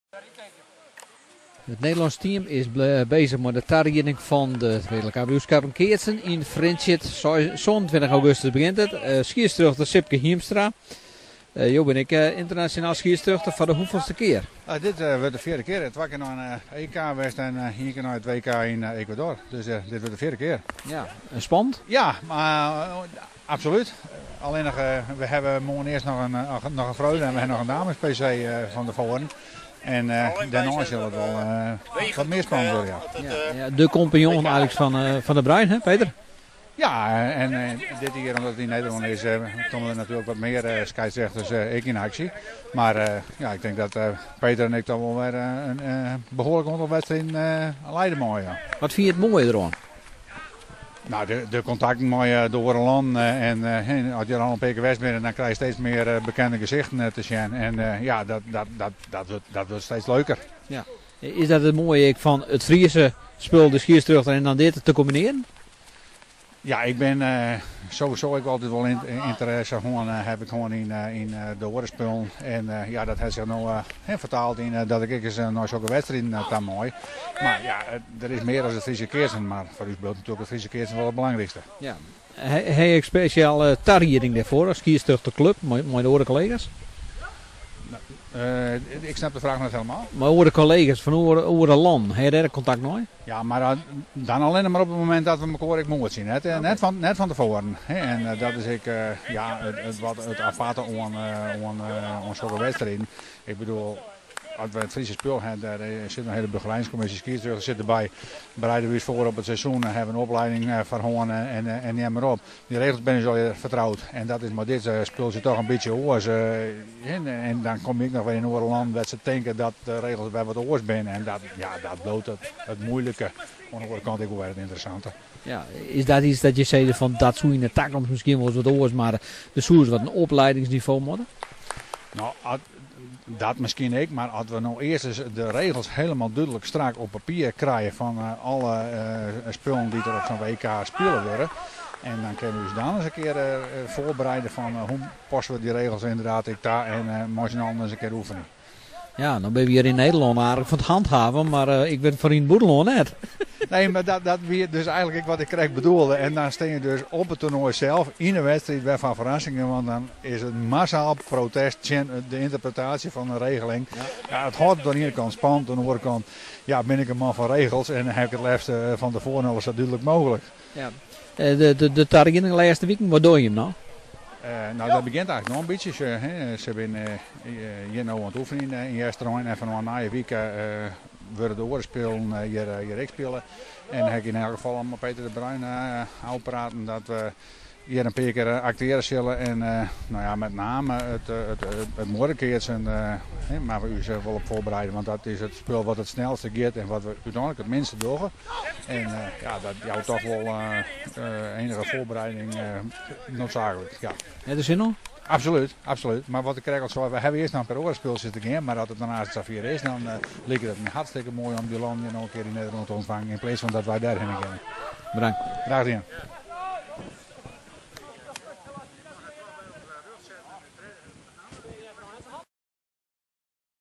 It Nederlânsk team is bezich mei de tarieding fan de Wereldkampioenskappen keatsen yn Frjentsjer. 27 augustus begjint it. Skiedsrjochter Sipke Hiemstra. Jo binne ek ynternasjonaal skiedsrjochter foar de hoefolste kear? Dit wurdt de fjirde kear. Twa kear nei in EK west en ien kear nei it WK yn Ecuador. Dus dit wurdt de fjirde kear. Ja, en spannend? Ja, mar absolút. Allinnich we hawwe moarn earst noch in Freule en we hawwe noch in dames PC fan tefoaren. En dêrnei sil it wol wat mear spannend wurde, ja. Ja, de kompanjon eigenlijk fan de Bruin, hè Peter? Ja, en dit jier omdat it yn Nederlân is, komme der natuerlik wat mear skeidsrjochters ek yn aksje. Mar ja, ik tink dat Peter en ik toch wol wer in behoarlik oantal wedstriden leide meie, ja. Wat fyn je it moaie deroan? Nou, de kontakten mei de oare lannen en as je der al in pear kear west binne, dan krije je steeds mear bekende gesichten te sjen. En ja, dat wurdt steeds leuker. Ja. Is dat it moaie ek fan it Friese spul, de skiedsrjochter en dan dit te kombinearjen? Ja, ik bin sowieso ek altyd wol ynteresse hân, haw ik hân yn de oare spullen. En ja, dat hat sich no fertaald yn dat ik ek ris nei sokke wedstriden ta mei. Mar ja, der is mear as it Fryske keatsen, mar foar ús bliuwt natuerlik it Fryske keatsen wol it belangrykste. Ja. Ha je ek spesjale tarieding dêrfoar as skiedsrjochterklup mei de oare kollega's? Ik snap de fraach net helemaal. Mei oare kollega's fan oare lannen, ha je dêr ek kontakt mei? Ja, mar dan allinne mar op it momint dat we mekoar ek moetsje, net fan tefoaren. En dat is ek ja, it wat it aparte oan sokke wedstriden. Ik bedoel, as we it Fryske spul ha, dêr sit in hiele begeleidingskommisje, skiedsrjochter sit derby, bereide we ús foar op it seizoen, hawwe we in oplieding foar hân en neam mar op. Dy regels binne ús allegear fertroud en dat is mei dit spultsje toch in bytsje oars. En dan kom je ek noch wer yn oare lannen wêr't se tinke dat de regels wer wat oars binne en dat, ja, dat bliuwt it moeilike. Oan de oare kant ek wol wer it ynteressante. Ja, is dat iets dat je sizze fan dat soe yn de takomst miskien wolris wat oars, mar der soe ris wat in opliedingsnivo moatte? No, dat miskien ek, mar as we no earst ris de regels helemaal dúdlik strak op papier krije fan alle spullen dy't der op sa'n WK spile wurde, en dan kinne we ús dan ris in kear foarbereide fan hoe passe we dy regels inderdaad ek ta en mei syn allen ris in kear oefenje. Ja, no binne we hjir yn Nederlân aardich fan it handhaven, mar ik wit foar yn it bûtenlân net. Nee, mar dat wie dus eigenlik ek wat ik krekt bedoelde. En dan stean je dus op it toernoai sels yn de wedstriid wer foar ferrassingen, want dan is it massaal protest tsjin de ynterpretaasje fan de regeling. Ja, it hâldt it oan de iene kant spannend, oan de oare kant ja, bin ik in man fan regels en ha ik it leafst fan tefoaren alles sa dúdlik mooglik. Ja. De tarieding de lêste wiken, wat dogge jim no? No, dat begjint eigenlik no in bytsje. Se binne hjir no oan it oefenjen yn Easterein en fanôf nije wike wurde de oare spullen hjir ek spile. En ha ik yn elk gefal al mei Peter de Bruin ôfpraten dat we hjir in pear kear aktearje sille. En no ja, met name it muorrekeatsen moatte we ús wol op foarbereide, want dat is it spul wat it snelste giet en wat we úteinlik it minste dogge. En ja, dat jout toch wol enige foarbereiding noodzaaklik. Ja. Hat der sin oan? Absolút, absolút. Mar wat ik krekt al sei, we hawwe earst noch in pear oare spultsjes te gean, mar as it dan aanst safier is, dan liket it my hartstikke moai om dy lannen hjir noch in kear yn Nederlân te ûntfangen, yn pleats fan dat wy dêrhinne geane. Bedankt. Graach dien.